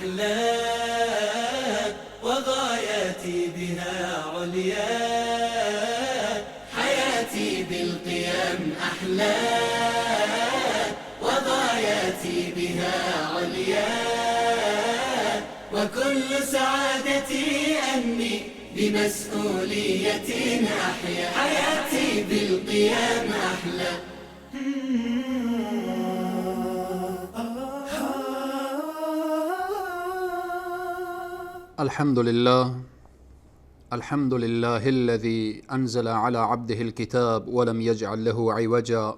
أحلى، وغايتي بها عليا. حياتي بالقيام أحلى، وغايتي بها عليا. وكل سعادتي أني بمسؤولية أحيا. حياتي بالقيام أحلى. الحمد لله، الحمد لله الذي أنزل على عبده الكتاب ولم يجعل له عوجا،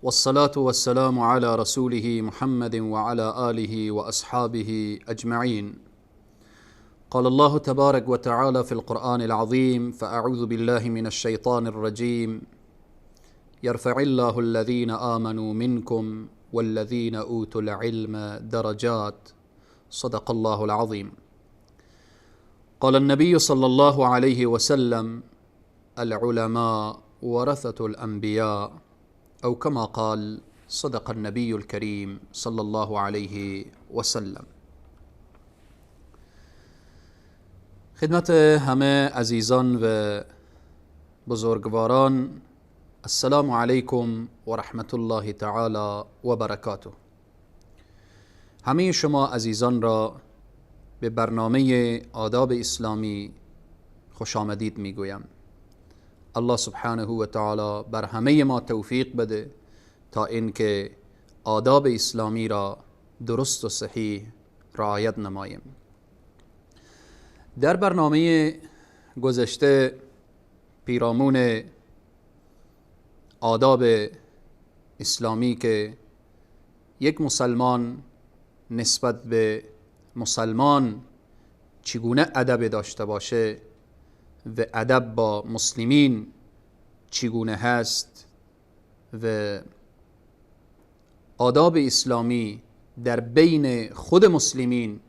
والصلاة والسلام على رسوله محمد وعلى آله وأصحابه أجمعين. قال الله تبارك وتعالى في القرآن العظيم: فأعوذ بالله من الشيطان الرجيم، يرفع الله الذين آمنوا منكم والذين أوتوا العلم درجات. صدق الله العظيم. قال النبي صلى الله عليه وسلم: العلماء ورثة الأنبياء، أو كما قال، صدق النبي الكريم صلى الله عليه وسلم. خدمت همه عزیزان و بزرگواران، السلام علیکم و رحمت الله تعالی و برکاته. همه شما عزیزان را به برنامه آداب اسلامی خوش آمدید میگویم. الله سبحانه و تعالی بر همه ما توفیق بده تا اینکه آداب اسلامی را درست و صحیح رعایت نماییم. در برنامه گذشته پیرامون آداب اسلامی که یک مسلمان نسبت به مسلمان چگونه ادب داشته باشه و ادب با مسلمین چگونه هست و آداب اسلامی در بین خود مسلمین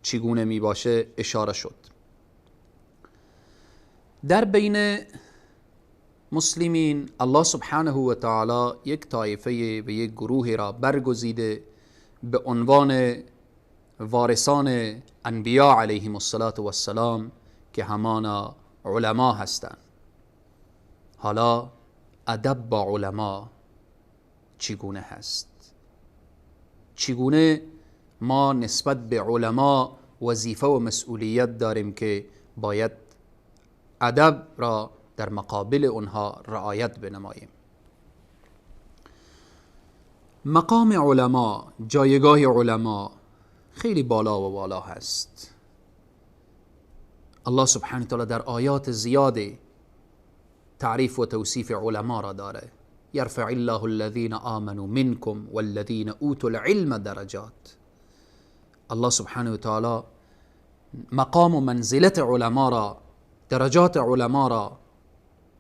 چگونه می باشه اشاره شد. در بین مسلمین الله سبحانه و تعالی یک طایفه و یک گروه را برگزیده به عنوان وارثان انبیا علیهم الصلاة والسلام که همانا علما هستند. حالا ادب با علما چگونه هست؟ چگونه ما نسبت به علما وظیفه و مسئولیت داریم که باید ادب را در مقابل اونها رعایت بنماییم؟ مقام علما، جایگاه علما خیلی بالا و بالا هست. الله سبحانه وتعالی در آیات زیادی تعریف و توصیف علما را داره. یرفع الله الذین آمنوا منکم والذین اوتوا العلم درجات. الله سبحانه وتعالی مقام و منزلت علما را، درجات علما را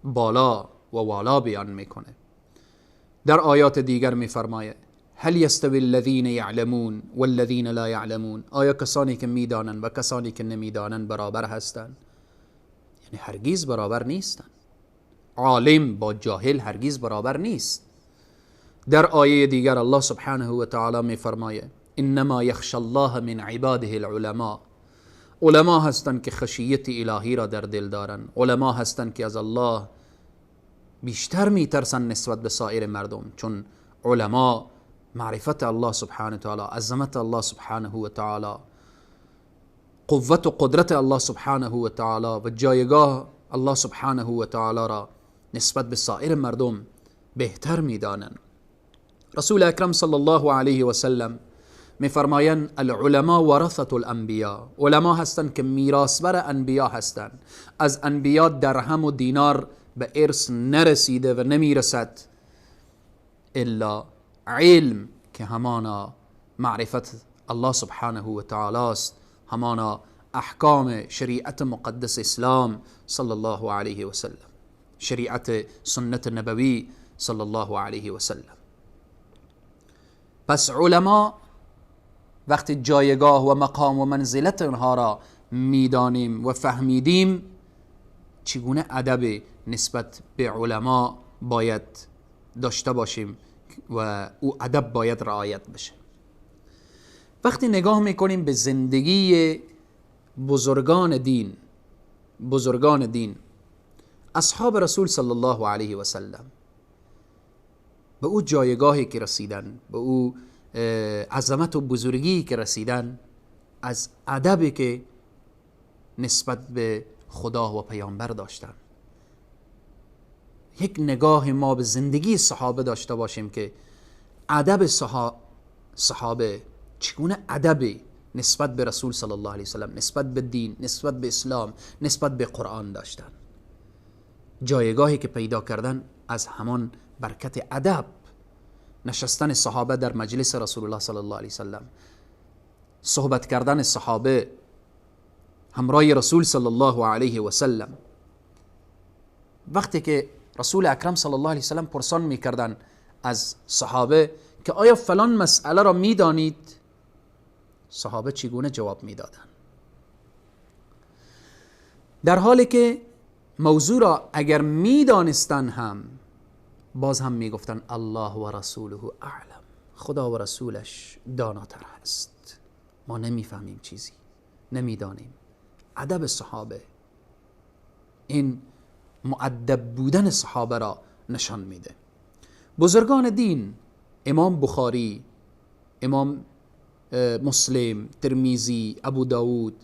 بالا و والا بیان میکنه. در آیات دیگر میفرماید: هل یستوی الذین یعلمون والذین لا یعلمون. آیا کسانی که میدانند و کسانی که نمیدانند برابر هستند؟ یعنی هرگز برابر نیستند. عالم با جاهل هرگز برابر نیست. در آیه دیگر الله سبحانه و تعالی میفرماید: انما یخشى الله من عباده العلماء. علما هستند که خشیت الهی را در دل دارند، علما هستند که از الله بیشتر میترسند نسبت به سایر مردم، چون علما معرفت الله سبحانه و تعالی، عظمت الله سبحانه و تعالی، قوت و قدرت الله سبحانه و تعالی و جایگاه الله سبحانه و تعالی را نسبت به سایر مردم بهتر میدانند. رسول اکرم صلی الله علیه و سلم میفرمایند: العلماء ورثة الانبیاء. علما هستند که میراثبر انبیا هستند. از انبیا درهم و دینار به ارث نرسیده و نمیرسد الا علم، که همانا معرفت الله سبحانه و تعالی است، همانا احکام شریعت مقدس اسلام صلی الله علیه و سلم، شریعت سنت نبوی صلی الله علیه و سلم. پس علما وقتی جایگاه و مقام و منزلت آنها را میدانیم و فهمیدیم، چگونه ادب نسبت به علما باید داشته باشیم و او ادب باید رعایت بشه. وقتی نگاه میکنیم به زندگی بزرگان دین، بزرگان دین، اصحاب رسول صلی الله علیه و سلم، به او جایگاهی که رسیدن، به او عظمت و بزرگی که رسیدن، از ادبی که نسبت به خدا و پیامبر داشتن. یک نگاه ما به زندگی صحابه داشته باشیم که ادب صحابه چگونه ادبی نسبت به رسول صلی الله علیه وسلم، نسبت به دین، نسبت به اسلام، نسبت به قرآن داشتن. جایگاهی که پیدا کردن از همان برکت ادب. نشستن صحابه در مجلس رسول الله صلی الله علیه وسلم، صحبت کردن صحابه همراه رسول صلی الله علیه وسلم. وقتی که رسول اکرم صلی الله علیه وسلم پرسان میکردن از صحابه که آیا فلان مسئله را میدانید، صحابه چگونه جواب میدادن؟ در حالی که موضوع را اگر میدانستن هم باز هم میگفتن الله و رسوله اعلم، خدا و رسولش داناتر هست، ما نمیفهمیم چیزی، نمیدانیم. ادب صحابه، این مؤدب بودن صحابه را نشان میده. بزرگان دین، امام بخاری، امام مسلم، ترمیزی، ابو داود،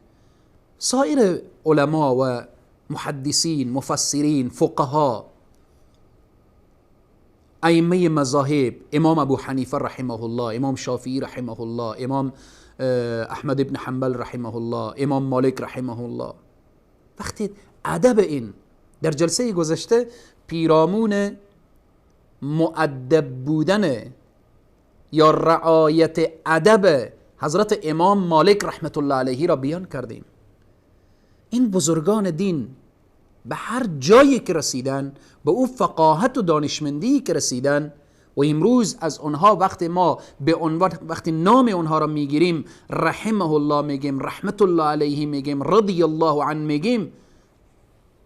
سایر علما و محدثین، مفسرین، فقها، ائمه مذاهب، امام ابو حنیفه رحمه الله، امام شافعی رحمه الله، امام احمد ابن حنبل رحمه الله، امام مالک رحمه الله. وقتی ادب این در جلسه گذشته پیرامون مؤدب بودن یا رعایت ادب حضرت امام مالک رحمت الله علیه را بیان کردیم. این بزرگان دین به هر جایی که رسیدن، به او فقاهت و دانشمندی که رسیدن، و امروز از آنها وقتی ما به عنوان وقتی نام آنها را میگیریم رحمه الله میگیم، رحمت الله علیه میگیم، رضی الله عنه میگیم،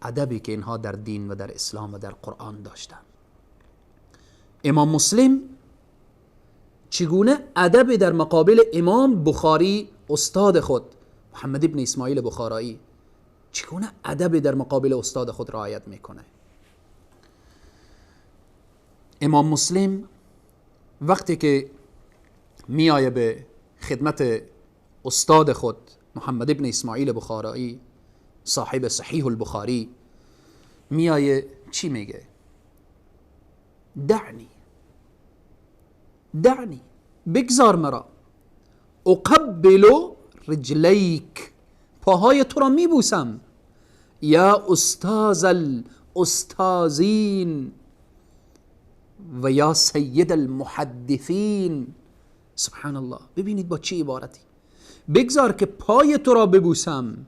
ادبی که اینها در دین و در اسلام و در قرآن داشتن. امام مسلم چگونه ادب در مقابل امام بخاری استاد خود محمد ابن اسماعیل بخارایی، چگونه ادب در مقابل استاد خود رعایت میکنه. امام مسلم وقتی که میآیه به خدمت استاد خود محمد ابن اسماعیل بخارایی صاحب صحیح البخاری، میآیه چی میگه؟ دعنی، دعنی، بگذار مرا، اقبل رجلیک، پاهای تو را میبوسم، یا استاذ الاستاذین و یا سید المحدثین. سبحان الله، ببینید با چه عبارتی، بگذار که پای تو را ببوسم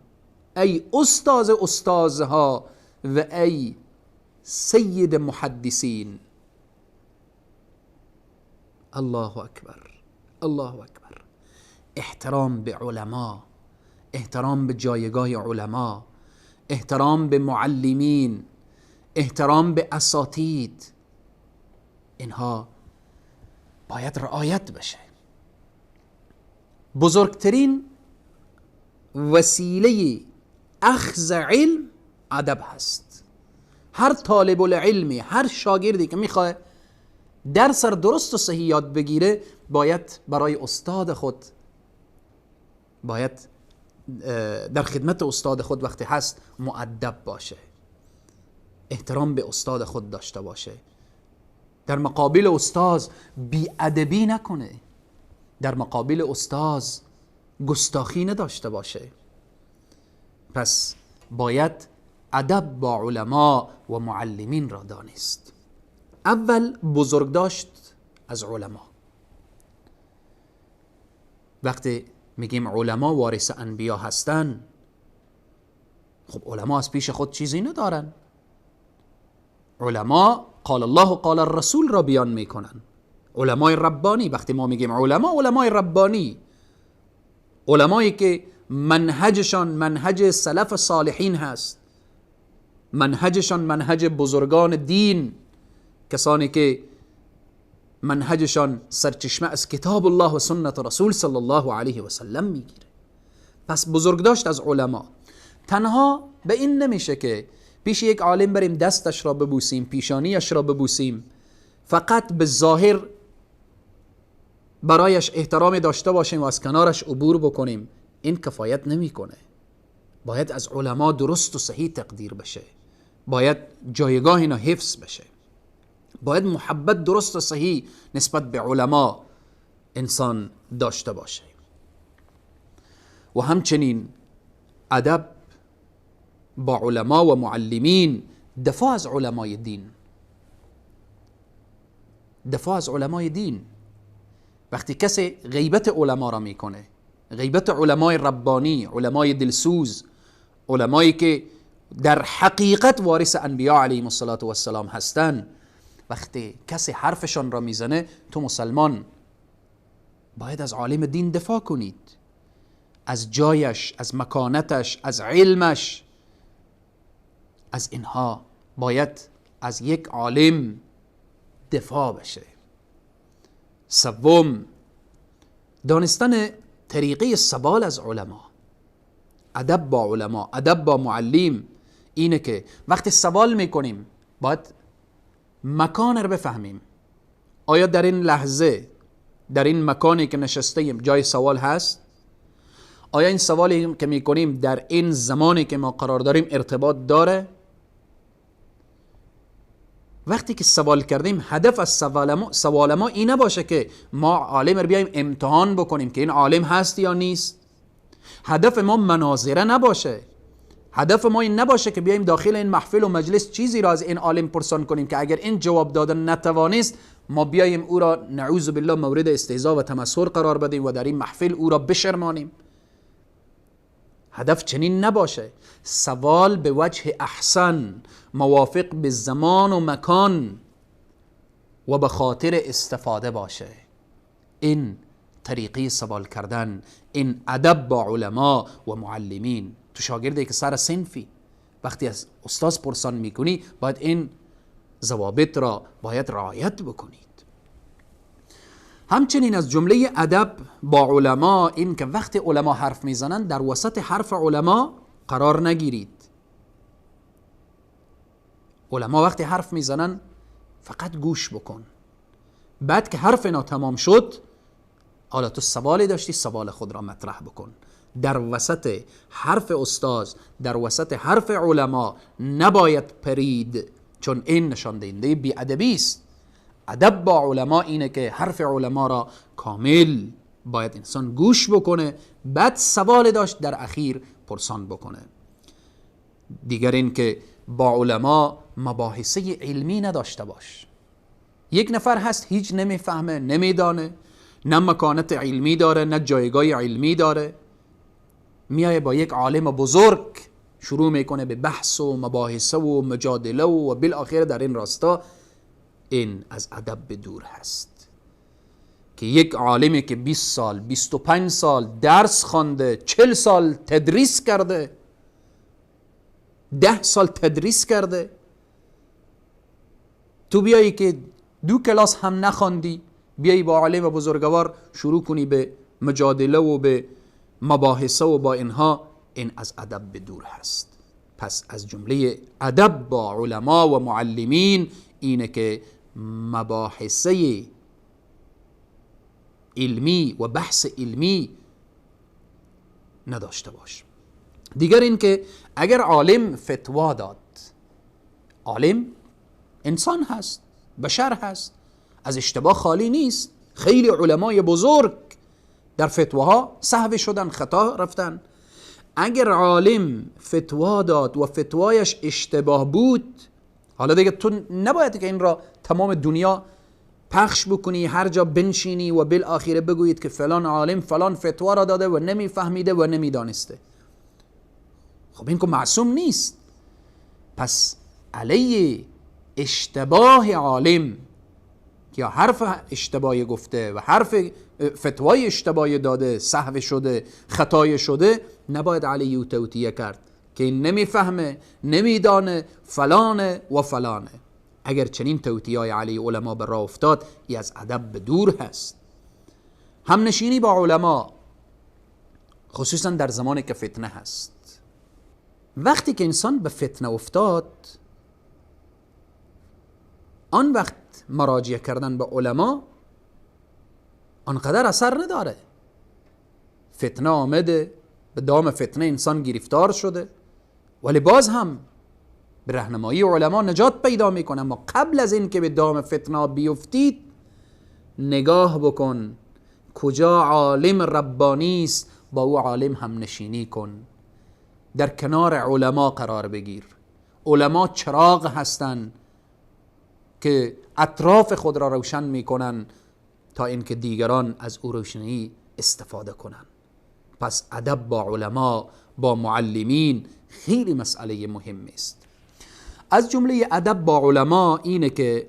ای استاذ استاذها و ای سید محدثین. الله اکبر، الله اکبر. احترام به علما، احترام به جایگاه علما، احترام به معلمین، احترام به اساتید، اینها باید رعایت بشه. بزرگترین وسیله اخذ علم ادب هست. هر طالب العلمی، هر شاگردی که میخواه درس درست و صحیح یاد بگیره، باید برای استاد خود، باید در خدمت استاد خود وقتی هست مؤدب باشه، احترام به استاد خود داشته باشه، در مقابل استاد بی‌ادبی نکنه، در مقابل استاد گستاخی نداشته باشه. پس باید ادب با علما و معلمین را دانست. اول بزرگداشت از علما. وقتی میگیم علما وارث انبیا هستن، خب علما از پیش خود چیزی ندارن. علما قال الله و قال الرسول را بیان میکنن. علمای ربانی، وقتی ما میگیم علما، علمای ربانی، علمایی که منهجشان منهج سلف صالحین هست، منهجشان منهج بزرگان دین، کسانی که منهجشان سرچشمه از کتاب الله و سنت رسول صلی الله علیه و سلم میگیره. پس بزرگداشت از علما تنها به این نمیشه که پیش یک عالم بریم دستش را ببوسیم، پیشانیش را ببوسیم، فقط به ظاهر برایش احترام داشته باشیم و از کنارش عبور بکنیم. این کفایت نمیکنه. باید از علما درست و صحیح تقدیر بشه، باید جایگاه اینا حفظ بشه، باید محبت درست و صحیح نسبت به علما انسان داشته باشه. و همچنین ادب با علما و معلمین، دفاع از علمای دین، دفاع از علمای دین. وقتی کسی غیبت علما را میکنه، غیبت علمای ربانی، علمای دلسوز، علمایی که در حقیقت وارث انبیا علیهم الصلاة والسلام هستند، وقتی کسی حرفشان را میزنه، تو مسلمان باید از عالم دین دفاع کنید، از جایش، از مکانتش، از علمش، از اینها باید از یک عالم دفاع بشه. سوم، دانستن طریقه سوال از علما، ادب با علما، ادب با معلم اینه که وقتی سوال میکنیم باید مکان رو بفهمیم. آیا در این لحظه، در این مکانی که نشستیم جای سوال هست؟ آیا این سوالی که میکنیم در این زمانی که ما قرار داریم ارتباط داره؟ وقتی که سوال کردیم هدف از سوال ما این نباشه که ما عالم رو بیایم امتحان بکنیم که این عالم هست یا نیست. هدف ما مناظره نباشه، هدف ما این نباشه که بیایم داخل این محفل و مجلس چیزی را از این عالم پرسان کنیم که اگر این جواب دادن نتوانست ما بیایم او را نعوذ بالله مورد استهزا و تمسخر قرار بدیم و در این محفل او را بشرمانیم. هدف چنین نباشه. سوال به وجه احسن، موافق به زمان و مکان و به خاطر استفاده باشه. این طریقه سوال کردن، این ادب با علما و معلمین. تو شاگردی که سر صنفی وقتی از استاد پرسان میکنی باید این ضوابط را باید رعایت بکنید. همچنین از جمله ادب با علما این که وقتی علما حرف میزنن در وسط حرف علما قرار نگیرید. علما وقتی حرف میزنن فقط گوش بکن، بعد که حرف اینا تمام شد حالا تو سوالی داشتی سوال خود را مطرح بکن. در وسط حرف استاد، در وسط حرف علما نباید پرید، چون این نشان دهنده بی‌ادبی است. ادب با علما اینه که حرف علما را کامل باید انسان گوش بکنه، بعد سوال داشت در اخیر پرسان بکنه. دیگر این که با علما مباحثه علمی نداشته باش. یک نفر هست هیچ نمیفهمه، نمیدانه، نه مکانت علمی داره نه جایگاه علمی داره، میایه با یک عالم بزرگ شروع میکنه به بحث و مباحثه و مجادله و بالاخره در این راستا این از ادب به دور هست. که یک عالمی که 20 سال 25 سال درس خوانده، 40 سال تدریس کرده، 10 سال تدریس کرده، تو بیایی که 2 کلاس هم نخواندی بیایی با عالم بزرگوار شروع کنی به مجادله و به مباحثه و با اینها، این از ادب به دور هست. پس از جمله ادب با علما و معلمین اینه که مباحثه علمی و بحث علمی نداشته باش. دیگر این که اگر عالم فتوا داد، عالم انسان هست، بشر هست، از اشتباه خالی نیست. خیلی علمای بزرگ در فتواها سهو شدن، خطا رفتن. اگر عالم فتوا داد و فتوایش اشتباه بود، حالا دیگه تو نباید که این را تمام دنیا پخش بکنی، هر جا بنشینی و بالآخره بگویید که فلان عالم فلان فتوا را داده و نمیفهمیده و نمیدانسته. خب این که معصوم نیست. پس علیه اشتباه عالم یا حرف اشتباهی گفته و حرف فتوای اشتباهی داده، سهو شده، خطای شده، نباید علیه او توطیه کرد که این نمیفهمه، نمیدانه، فلانه و فلانه. اگر چنین توطئه‌ای علیه علما به راه افتاد، ای از ادب به دور هست. همنشینی با علما خصوصا در زمانی که فتنه هست، وقتی که انسان به فتنه افتاد، آن وقت مراجعه کردن به علما آنقدر اثر نداره. فتنه آمده، به دام فتنه انسان گرفتار شده، ولی باز هم به راهنمایی علما نجات پیدا میکنه. اما قبل از این که به دام فتنه بیفتید، نگاه بکن کجا عالم ربانی است، با او عالم هم نشینی کن، در کنار علما قرار بگیر. علما چراغ هستند که اطراف خود را روشن میکنن تا اینکه دیگران از او روشنی استفاده کنند. پس ادب با علما، با معلمین خیلی مسئله مهم است. از جمله ادب با علما اینه که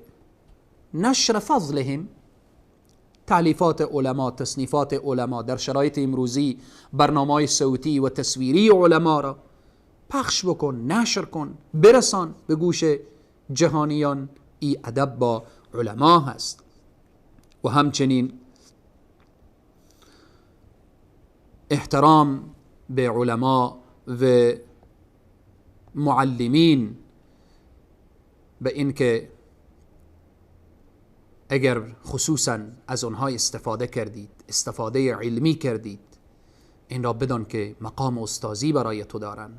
نشر فضلهم، تالیفات علما، تصنیفات علما در شرایط امروزی، برنامه‌های صوتی و تصویری علما را پخش بکن، نشر کن، برسان به گوش جهانیان. ای ادب با علما هست. و همچنین احترام به علما و معلمین، به اینکه اگر خصوصا از آنها استفاده کردید، استفاده علمی کردید، این را بدان که مقام استاذی برای تو دارن،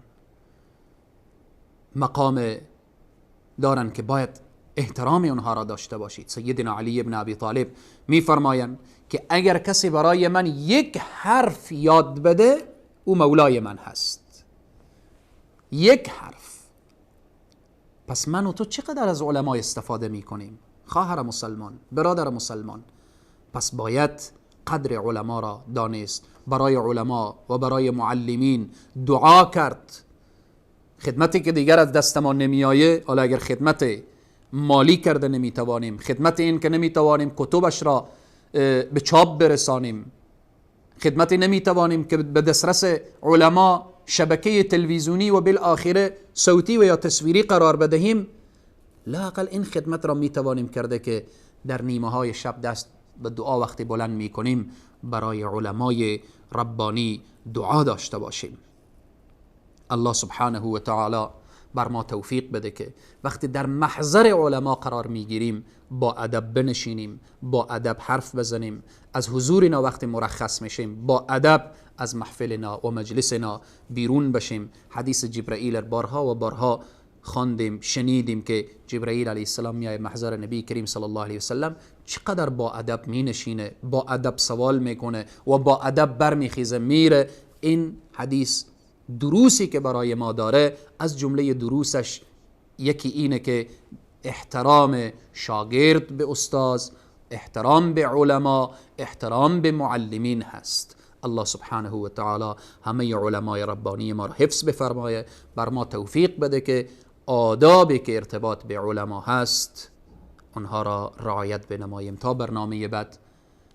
مقام دارن که باید احترام اونها را داشته باشید. سیدنا علی ابن ابی طالب میفرمایند که اگر کسی برای من یک حرف یاد بده، او مولای من هست. یک حرف. پس من و تو چقدر از علما استفاده میکنیم؟ خواهر مسلمان، برادر مسلمان، پس باید قدر علما را دانست، برای علما و برای معلمین دعا کرد. خدمتی که دیگر از دست ما نمیآیه، حالا اگر خدمت مالی کرده نمیتوانیم، خدمت این که نمیتوانیم کتبش را به چاپ برسانیم، خدمت نمیتوانیم که به دسترس علما شبکه تلویزیونی و بالآخره صوتی و یا تصویری قرار بدهیم، لااقل این خدمت را میتوانیم کرده که در نیمه های شب دست به دعا وقتی بلند میکنیم برای علمای ربانی دعا داشته باشیم. الله سبحانه و تعالی بر ما توفیق بده که وقتی در محضر علما قرار میگیریم با ادب بنشینیم، با ادب حرف بزنیم، از حضورنا وقتی مرخص میشیم با ادب از محفلنا و مجلسنا بیرون بشیم. حدیث جبرئیل بارها و بارها خواندیم، شنیدیم که جبرئیل علیه السلام میای محضر نبی کریم صلی الله علیه وسلم، چقدر با ادب مینشینه، با ادب سوال میکنه و با ادب برمیخیزه میره. این حدیث دروسی که برای ما داره، از جمله دروسش یکی اینه که احترام شاگرد به استاذ، احترام به علما، احترام به معلمین هست. الله سبحانه و تعالی همه علمای ربانی ما را حفظ بفرمایه، بر ما توفیق بده که آدابی که ارتباط به علما هست آنها را رعایت بنماییم. تا برنامه بعد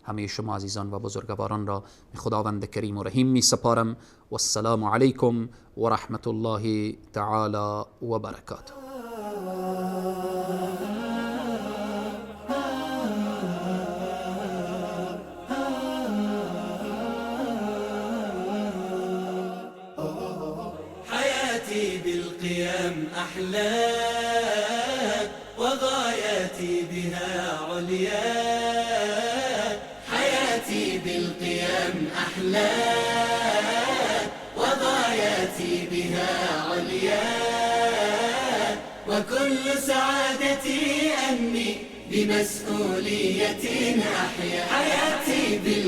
همه شما عزیزان و بزرگواران را به خداوند کریم و رحیم می سپارم. و السلام علیکم و رحمت الله تعالی و برکاته. حياتي بالقيام أحلى وغاياتي بها عليا، حياتي بالقيام أحلى وغاياتي بها عليا، وكل سعادتي أني بمسؤولية أحيا. حياتي بالقيام